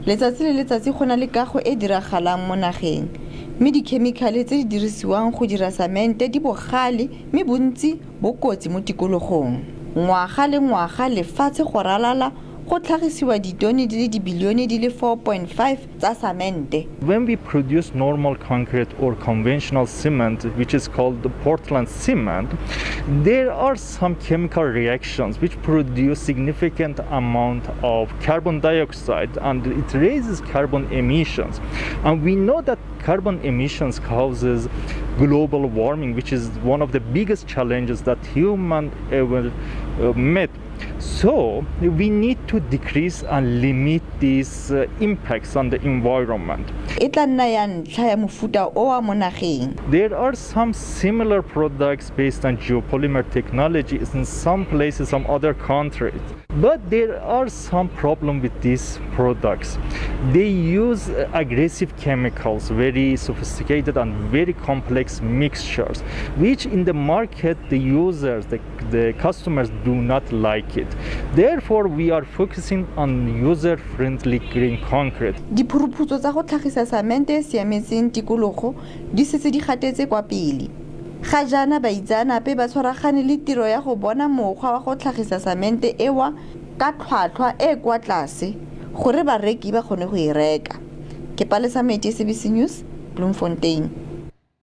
Letsatsi le letsatsi go na le kago e diragalang mo nageng, mme dikhemikhale tse di dirisiwang go dira samente di bogale mme bontsi bo kotsi mo tikologong. Ngwaga le ngwaga lefatshe go ralala go tlhagisiwa ditone di le dibilione di le 4.5 tsa samente. When we produce normal concrete or conventional cement, which is called the Portland cement, there are some chemical reactions which produce significant amount of carbon dioxide, and it raises carbon emissions. And we know that carbon emissions causes global warming, which is one of the biggest challenges that human ever met. So we need to decrease and limit these impacts on the environment. E tla nna ya ntlha ya mofuta o wa mo nageng. There are some similar products based on geopolymer technology in some places, some other countries. But there are some problem with these products. They use aggressive chemicals, very sophisticated and very complex mixtures, which in the market, the users, the customers do not like it. Therefore, we are focusing on user-friendly green concrete. Diphuruphutso tsa go tlhagisa samente e siametseng tikologo di setse di gatetse kwa pele. Ga jaana baitseanape ba tshwaragane le tiro ya go bona mokgwa wa go tlhagisa samente ewa ka tlhwatlhwa e kwa tlase gore bareki ba kgone go e reka. Ke Palesa Mete, SABC News, Bloemfontein.